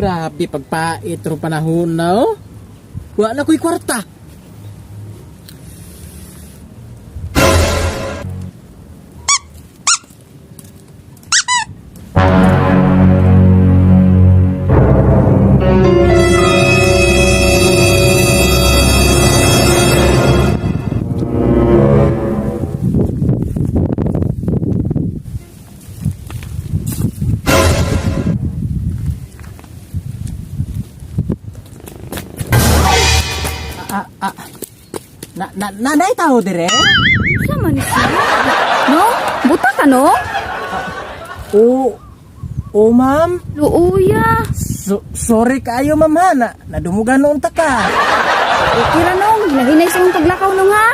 Grabe pagpait ro panahon na oh. Wa na ko'y kwarta. Na na nanay tao dire? Sa man siya? No? Buta ka no? O O ma'am. Luuya. So, sorry kaayo ma'am ha. Na, nadumugan noon ta ka. Okay ra nong, hinahinay sa imong paglakaw nong ha.